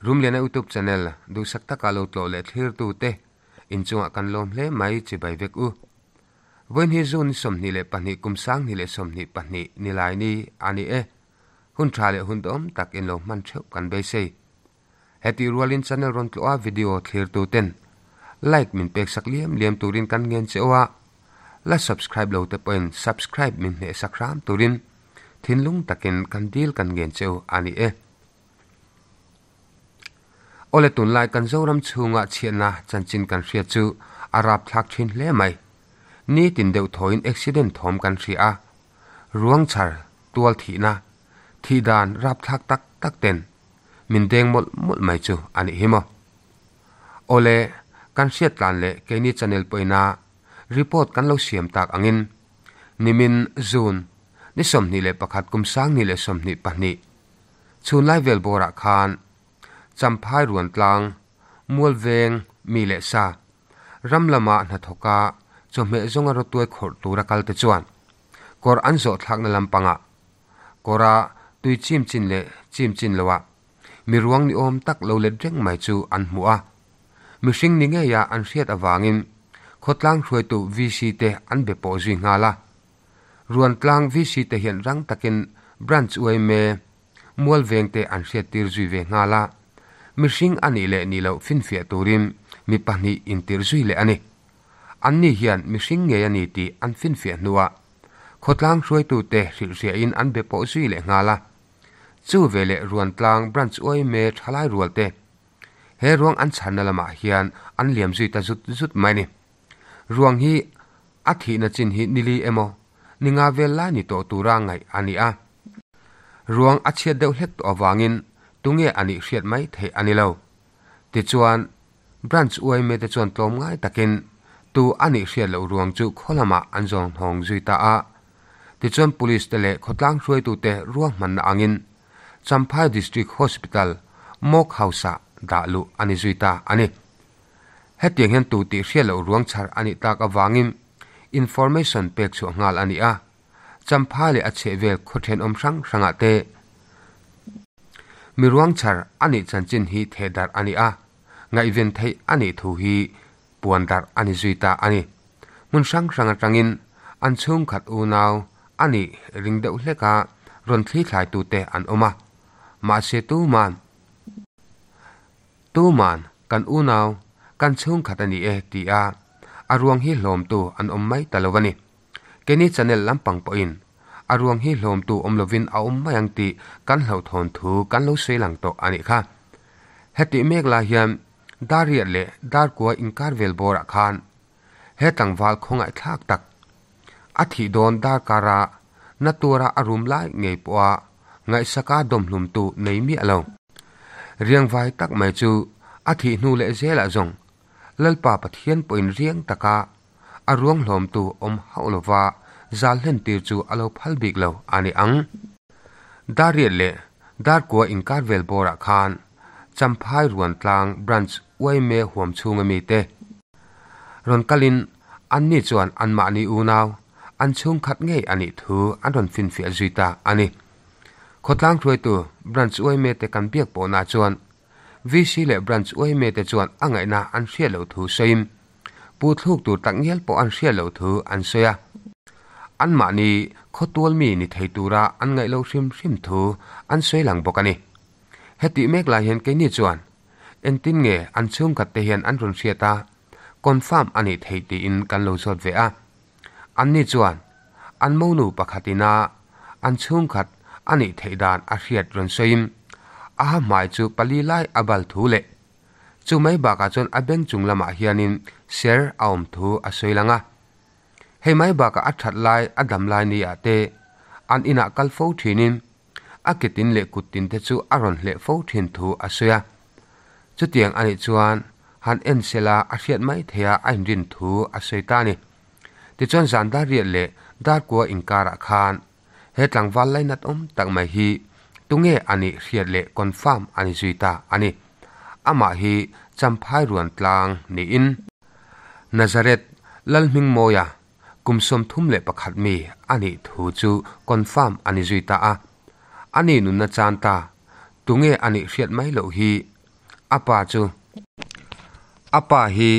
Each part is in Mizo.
Rumliana YouTube channel duhsak taka lo tlawh leh thlirtute inchungah kan lawm hle mai chibai vek u. Vawiin hi June 22 kum 2022 nilai ni a ni e. Hun tha leh hun dawm tak in lo hman theuh kan beisei. Hetih rualin channel rawn tlawha video thlirtuten like min pek sak liam liam turin kan ngen che u a, la subscribe lo te pawhin subscribe min hneh sak hram turin thinlung takin kan dil kan ngen che u a ni e. Awle tunlai kan Zoram chhunga chhiatna chanchin kan hriat chu a rapthlak thin hle mai. Nitin deuh thawin accident thawm kan hria a, ruang chhar tual thihna, thih dan rapthlak tak tak ten min deng mawlh mawlh mai chu a nih hi maw. Awle kan hriat tlan leh keini channel pawhina report kan lo siam tak angin nimin June ni 21 kum 2022 Chhunlai vel bawrah khan Champhai Ruantlang, Mualveng, mi leh sa, ram lama hnathawka chawhmeh zawnga rawtuai khawrh tura kalte chuan kawr an zawh thlakna lampangah kawra tui chim chin leh chim chin loah mi ruang ni awm tak lo let reng mai chu an hmu a. Mihring ni ngeia an hriat avangin khawtlang hruaitu VC te an be pawh zui nghal a. Ruantlang VC te hian rang takin Branch uaime Mualveng te an hriattir zui ve nghal a, mihring a nih leh nih loh finfiah turin mi pahnih intirh zui leh a ni. Anni hian mihring ngei a ni tih an finfiah hnuah khawtlang hruaitute hrilhhriahin an be pawh zui leh nghal a. Chu veleh Ruantlang Branch uaime thalai rualte he ruang an chhanna lamah hian an liam zui ta zut zut mai a ni. Ruang hi A thihna chin hi nili emaw, ni nga vel lai ni tawh tura ngaih a ni a. Ruang a chhiat deuh hlek tawh avangin tunge a nih hriat mai theih a ni lo. Tichuan, Branch uaime te chuan tlawm ngai takin tu a nih hriat loh ruang chu khaw lamah an zawng hnawng zui ta a. Tichuan Police te leh khawtlang hruaitute ruahmanna angin Champhai District Hospital Morgue House-ah dah luh a ni zui ta a ni. Hetiang hian tu tih hriat loh ruang chhar a nih tak avangin information pek chhuah nghal a ni a, Champha leh a chhehvel khaw thenawm hrang hrangah te mi ruang chhar a nih chanchin hi theh darh a ni a, ngaihven theih a nih thu hi puan darh a ni zui ta a ni. Hmun hrang hrang atangin an chhungkhat unau a nih ring deuh hleka rawn thli thlaitute an awm a, mahse tuman Tuman, kan unau, kan chhungkhat a ni e, ti a, a ruang hi hlawmtu an awm mai ta lo a ni. Keini channel lampang pawhin a ruang hi hlawmtu awm lovin a awm mai ang tih kan hlauhthawn thu kan lo sawi lang tawh a nih kha. Hetih mek lai hian Dariat leh Darkua inkar vel bawrah khan he tlangval khawngaihthlak tak a thih dawn darkara na tura a rum lai ngei pawha ngaihsaka dawmhlumtu nei miah lo. Riangvai tak mai chu a thih hnu leh zelah zawng Lalpa Pathian pawhin riang taka a ruang hlawmtu awm hauh lova zal hlentir chu a lo phal bik lo a ni ang. Dariat leh Darkua inkar vel bawrah khan Champhai Ruantlang Branch Uaime huam chhunga mite rawn kalin anni chuan anmahni unau an chhungkhat ngei a nih thu an rawn finfiah zui ta a ni. Khawtlang hruaitu Branch Uaime te kan biak pawhnah chuan VC leh Branch Uaime te chuan a ngaihna an hriat loh thu sawiin pu thluk tur tak ngial pawh an hriat loh thu an sawi a. Anmahni khawtual mi ni thei tura an ngaih loh hrim hrim thu an sawi lang bawk a ni. Hetih mek lai hian keini chuan engtin nge an chhungkhat te hian an rawn hriat a, confirm a nih theih tiin kan lo zawt ve a. Anni chuan an monu pakhat ina an chhungkhat a nih theih dan a hriat rawn sawiin a ha hmai chu pali lai a bal thu leh chu mai bakah chuan a beng chung lamah hianin ser a awm thu a sawi lang a. Hei mai bakah a that lai a dam lai ni ah te an inah kal fo thinin a ke tin leh kut tin te chu a rawn hleh fo thin thu a sawi a. Chutiang a nih chuan han en sela a hriat mai theih a a inrin thu a sawi ta a ni. Tichuan zan dar riat leh dar kua inkarah khan he tlangval lainat awm tak mai hi tunge a nih hriat leh confirm a ni zui ta a ni. Amah hi Champhai ruan tlang niin Nazareth Lalhmingmawia kum 31 mi a nih thu chu confirm a ni zui ta a. A ni nunna chan ta, tunge a nih hriat mai loh hi. A pa chu a pa hi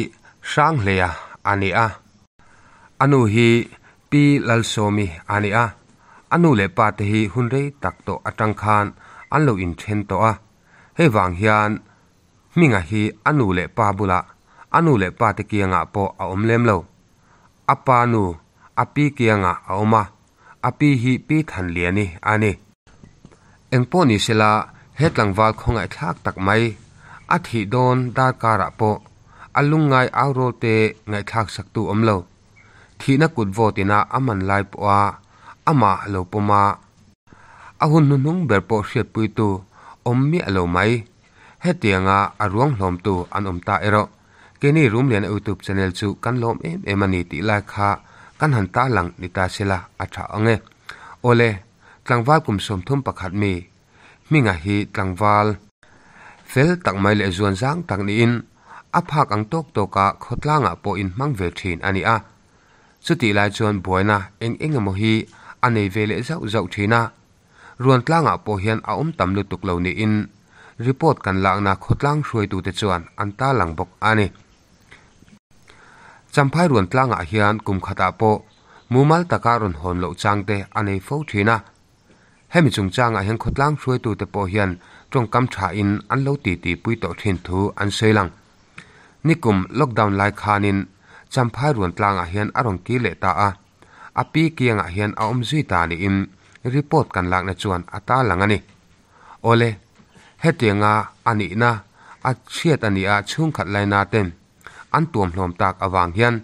Hranghleia a ni a, a nu hi Pi Lalsawmi a ni a. A nu leh pa te hi hun rei tak tawh atang khan an lo inthen tawh a, hei vang hian Hminga hi a nu leh pa bulah, a nu leh pa te kiangah pawh a awm lem lo. A pa nu, a pi kiangah a awm a, a pi hi Pi Thanliani a ni. Engpawh ni sela, he tlangval khawngaihthlak tak mai, a thih dawn darkarah pawh a lungngai au rawl te ngaihthlak saktu awm lo. Thihna kut vawt ina a man lai pawha amah lo pawm a, a hun hnuhnung ber pawh hriatpuitu awm miah lo mai. Hetianga a ruang hlawmtu an awm ta erawh keini Rumliana YouTube channel chu kan lawm em em a ni tih lai kha kan han tarlang ni ta sela a tha ang e. Awle, tlangval kum 31 mi Hminga hi tlangval fel tak mai leh zuan zang tak niin a phak ang tawk tawka khawtlangah pawh inhmang ve thin a ni a. Chutih lai chuan buaina eng eng emaw hi a nei ve leh zauh zauh thin a. Ruantlangah pawh hian a awm tam lutuk lo niin report kan lakna khawtlang hruaitute chuan an tarlang bawk a ni. Champhai Ruantlangah hian kum khatah pawh mumal taka rawn hawn loh changte a nei fo thin a. Hemi chungchangah hian khawtlang hruaitute pawh hian tawngkam thain an lo titi pui tawh thin thu an sawi lang. Nikum lockdown lai khanin Champhai Ruantlangah hian a rawn kir leh ta a. A pi kiangah hian a awm zui ta niin report kan lakna chuan a tarlang a ni. Awle, hetianga a nihna a hriat a nih a chhungkhat laina ten an tuamhlawm tak avang hian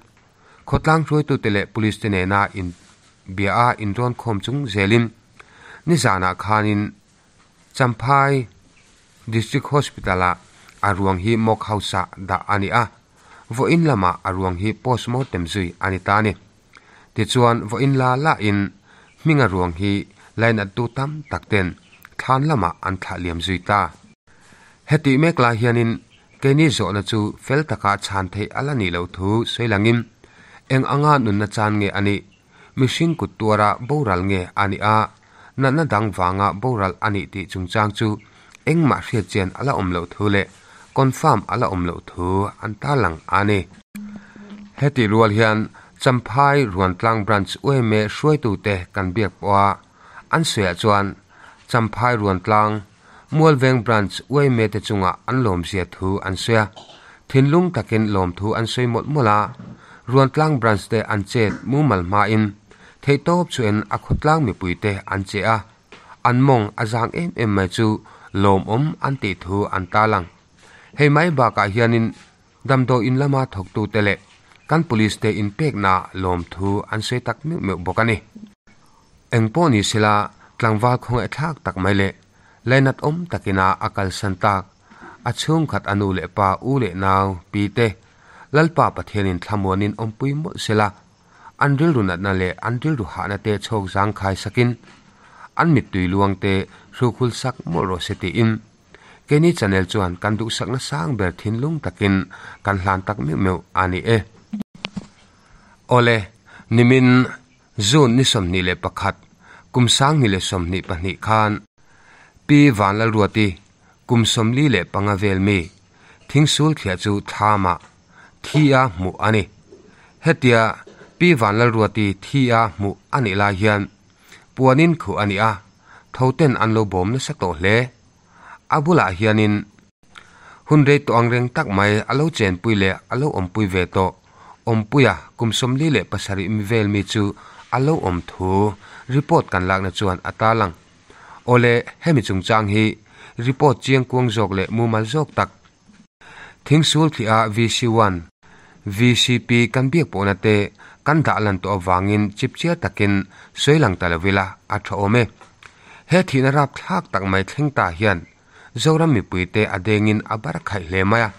khawtlang hruaitute leh police te nena inbia a inrawn khawm chung zelin nizanah khanin Champhai District Hospital-ah a ruang hi Mock House-ah dah a ni a, vawiin lamah a ruang hi postmortem zui a ni ta a ni. Tichuan, vawiin la lahin hminga ruang hi lainattu tam tak ten thlan lamah an thlah liam zui ta. Hetih mek lai hianin keini zawhna chu fel taka chhan theih a la nih loh thu sawi langin eng anga nunna chan nge a nih? Mihring kut tuara boral nge a nih a, natna dang vanga boral a nih tih chungchang chu engmah hriat chian a la awm loh thu leh confirm a la awm loh thu an tarlang a ni. Hetih rual hian Champhai Ruantlang Branch UMA hruaitute kan biak pawh a, an sawiah chuan Champhai Ruantlang Mualveng Branch UMA te chungah an lawmzia thu an sawi a, thinlung takin lawmthu an sawi mawlh mawlh a, Ruantlang Branch te an chet mumal hmain theihtawp chuan a khawtlang mipuite an che a, an mawng a zang em em mai chu lawmawm an tih thu an tarlang. Hei mai bakah hianin damdawi in lama thawktute leh kan police te inpekna lawmthu an sawi tak meuh meuh bawk a ni. Engpawh ni sela tlangval khawngaihthlak tak mai leh lainat awm takina a kalsan tak, a chhungkhat a nu leh pa u leh nau pi te Lalpa Pathianin thlamuanin awmpui mawlh sela, an rilru natna leh an rilru hahna te chhawk zangkhai sakin an mittui luang te hrukhul sak mawlh rawh se tiin keini channel chuan kan duhsakna sang ber thinlung takin kan hlan tak meuh meuh a ni e. Awle, nimin June ni 21, kum 2022 khan Pi Vanlalruati kum 45 vel mi thingsul thliah chu thlamah thi a hmuh a ni. Hetia Pi Vanlalruati thi a hmuh a nih lai hian puanin khuh a ni a, thoten an lo bawm nasa tawh hle. A bulah hianin hun rei tawh ang reng tak mai a lo chenpui leh a lo awmpui ve tawh. Awmpuia kum 47 mi vel mi chu a lo awm thu report kan lakna chuan a tarlang. Awle, hemi chungchang hi report chiangkuang zawk leh mumal zawk tak Thingsul thliah VC1, VCP kan biak pawhna te kan dah lan tawh avangin chipchiar takin sawi lang ta lo ila a tha awm e. He thihna rapthlak tak mai thleng ta hian Zoram mipuite a dengin a bar khaih hle mai a.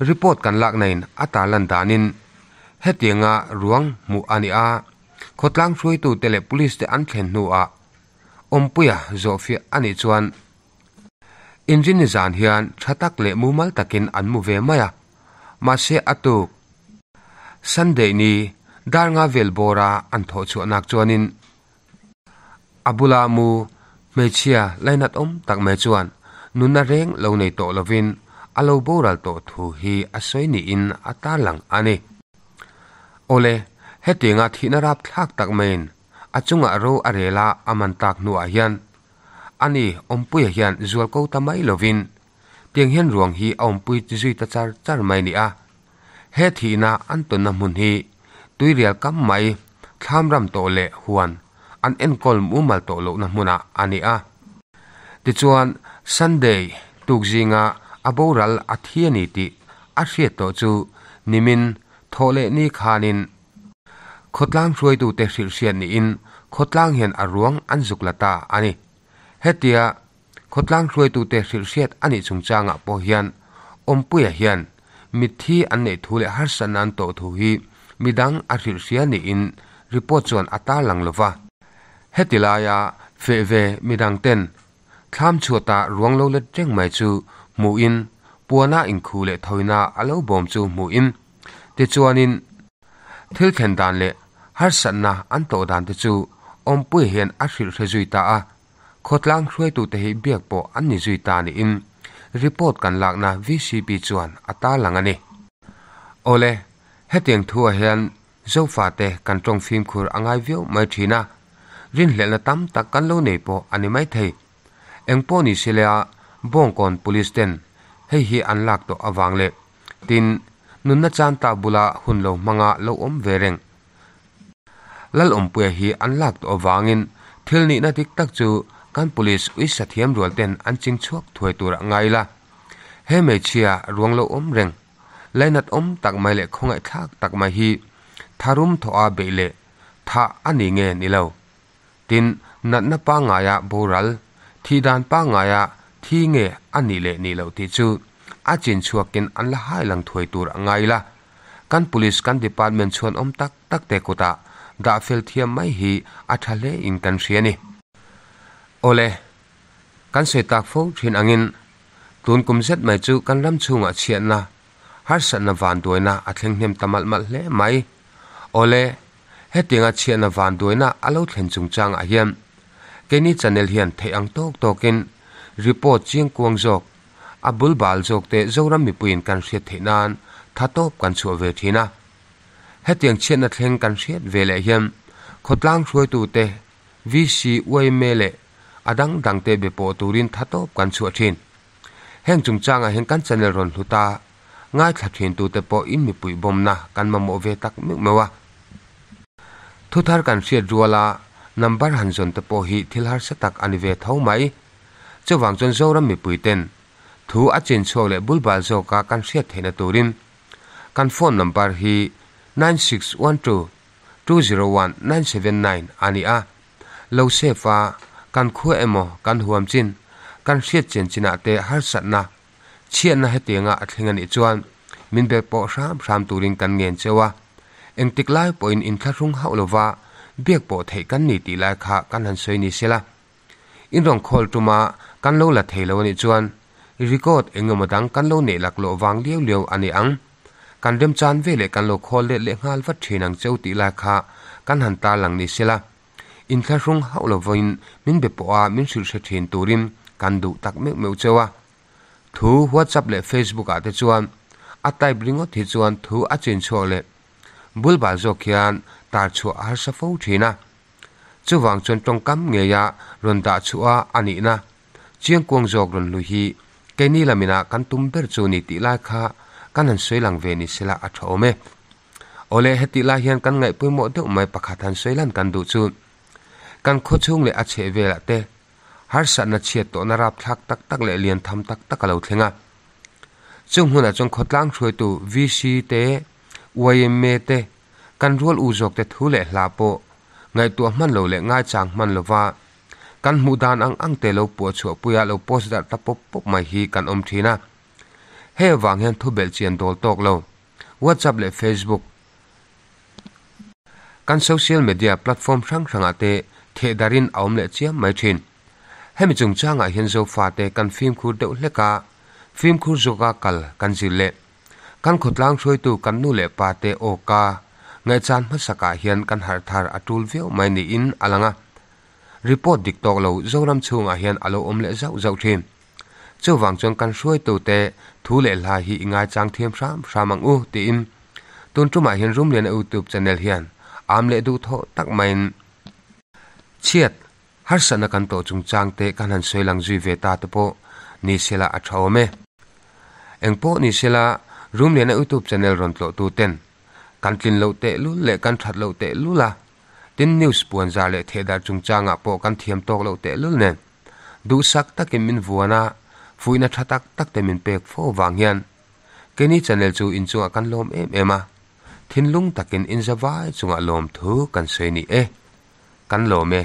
Report kan lakna in a tarlan danin hetianga ruang hmuh a ni a, khawtlang hruaitute leh police te an thlen hnuah awmpuia zawhfiah a nih chuan Inrinni zan hian tha tak leh mumal takin an mu ve mai a, mahse a tuk Sunday ni dar nga vel bawra an thawh chhuah nak chuanin a bula mu hmeichhia lainat awm tak mai chuan nunna reng lo nei tawh lovin a lo boral tawh thu hi a sawi niin a tarlang a ni. Awle, hetianga thihna rapthlak tak maiin a chungah ro a rel a a man tak hnuah hian ani awmpuia hian zual ko ta mai lovin tiang hian ruang hi a awmpui zui ta char char mai ni a. He thihna an tawnna hmun hi tuirial kam mai thlam ram tawh leh huan an enkawl mumal tawh lohna hmunah a ni a. Tichuan, Sunday tuk zinga a boral a thi a ni tih a hriat tawh chu nimin thawh leh ni khanin khawtlang hruaitute hrilh hriat niin khawtlang hian a ruang an zuk la ta a ni. Hetia khawtlang hruaitute hrilh hriat a nih chungchangah pawh hian Awmpuia hian mitthi an neih thu leh harsatna an tawh thu hi midang a hrilh hria niin report chuan a tarlang lo va. Heti laia feh ve midang ten thlam chhuata ruang lo let reng mai chu hmuhin puana inkhu leh thawina a lo bawm chu hmuhin tichuanin thil thlen dan leh harsatna an tawh dan te chu Awmpuia hian a hrilh hre zui ta a. Khawtlang hruaitute hi biak pawh an ni zui ta niin report kan lakna vcp chuan a tarlang a ni. Awle, hetiang thuah hian Zofate kan tawng fimkhur a ngai viau mai thin a, rinhlelhna tam tak kan lo nei pawh a ni mai thei. Engpawh ni silea Bawngkawn Police ten hei hi an lak tawh avang leh tin, nunna chan ta bula hun lo hmanga lo awm ve reng. Lalawmpuia hi an lak tawh avangin thil nihna dik tak chu kan police uisa thiam rual ten an ching chhuak thuai tur a ngai ila. He hmeichhia ruang lo awm reng, lainat awm tak mai leh khawngaih thlak tak mai hi tharum thawha beih leh thah a ni nge ni lo. Tin, natna pangngaia boral, thih dan pangngaia thi nge a nih leh nih loh tih chu a chin chhuakin an la hai lang thuai tur a ngai ila. Kan police kan department chhuan awm tak tak te kutah dah fel thiam mai hi a tha hle in kan hria ni. Awle, kan sawi tak fo thin angin tun kum zet mai chu kan ram chhungah chhiatna, harsatna vanduaina a thleng hnem ta malh malh hle mai. Awle, hetianga chhiatna vanduaina a lo thlen chungchangah hian keini channel hian theih ang tawk tawkin report chiangkuang zawk A bul bal zawk te Zoram mipuiin kan hriat theih nan tha tawp kan chhuah ve thin a. Hetiang chhiatna thleng kan hriat ve leh hian khawtlang hruaitu te, VC, yma leh a dang dang te be pawh turin tha tawp kan chhuah thin. Heng chungchangah hian kan channel rawn hlut a, ngaithla thin tute pawh in mipui bawmna kan mamawh ve tak meuh meuh a. Thuthar kan hriat ruala number han zawn te pawh hi thil harsa tak a ni ve tho mai. Chuvang chuan Zoram mipuiten thu a chin chhuak leh bulbal zawka kan hriat theihna turin kan phone number hi 9612201979 a ni a, lo save a, kan khua emaw kan huam chin, kan hriat chen chinah te harsatna, chhiatna hetianga a thleng a nih chuan min be pawh hram hram turin kan ngen cheu a, engtik lai pawhin inthlahrung hauh lova biak pawh theih kan ni tih lai kha kan han sawi ni sela. In rawn call tuma kan lo la thei lo a nih chuan record eng emaw dang kan lo neih laklawh vang liau liau a ni ang. Kan remchan ve leh kan lo call let leh nghal vat thin ang cheu tih lai kha kan han tarlang ni sela. Inthlahrung hauh lovin min be pawh a min hrilh hre thin turin kan duh tak meuh meuh cheu a. Thu WhatsApp leh Facebook ah te chuan a type ringawt hi chuan thu a chin chhuak leh bulbal zawk hian tar chhuah a harsa fo thin a. Chuvang chuan tawngkam ngeia rawn dah chhuah a nihna chiangkuang zawk rawn hlui hi keini lamina kan tum ber chu ni tih lai kha kan han sawi lang ve ni sela a tha awm e. Awle hetih lai hian kan ngaih pawimawh deuh mai pakhat han sawi lan kan duh chu kan khawchhung leh a chheh velah te harsatna chhiat tawhna rapthlak tak tak leh lian tham tak tak a lo thleng a. Chung hmunah chuan khawtlang hruaitu VC te, yma te, Kan rual u zawkte thu leh hla pawh ngaihtuah hman lo leh ngaichang hman lova kan hmuh dan ang ang te lo puah chhuah puia lo post darh ta pawp pawp mai hi kan awm thin a. Hei avang hian thu belh chian dawl tawk lo. WhatsApp leh Facebook, kan social media platform hrang hrangah te theh darin a awm leh chiam mai thin. Hemi chungchangah hian Zofate kan fimkhur deuh hlek a, fimkhur zawka kal kan zir leh. Kan khawtlang hruaitu kan nu leh pa te aw ka ngaihchan hmasakah hian kan harh thar a tul viau mai niin a lang a. Report dik tawk lo Zoram chhungah hian a lo awm leh zauh zauh thin. Chuvang chuan kan hruaitute thu leh hla hi i ngaichang thiam hram hram ang u tiin tun tumah hian Rumliana YouTube channel hian am leh duh thawh tak maiin chhiat harsatna kan tawh chungchang te kan han sawi lang zui ve ta te pawh ni sela a tha awm e. Engpawh ni sela Rumliana YouTube channel rawn tlawhtu ten kan tlin loh tehlul leh kan that loh tehlul a, tin news puan zar leh thehdar chungchangah pawh kan thiam tawk loh tehlul nen Duhsak takin min vuan a, fuihna tha tak tak te min pek fo vang hian keini channel chu inchungah kan lawm em em a, thinlung takin inzavai chungah lawmthu kan sawi ni e. Kan lawm e.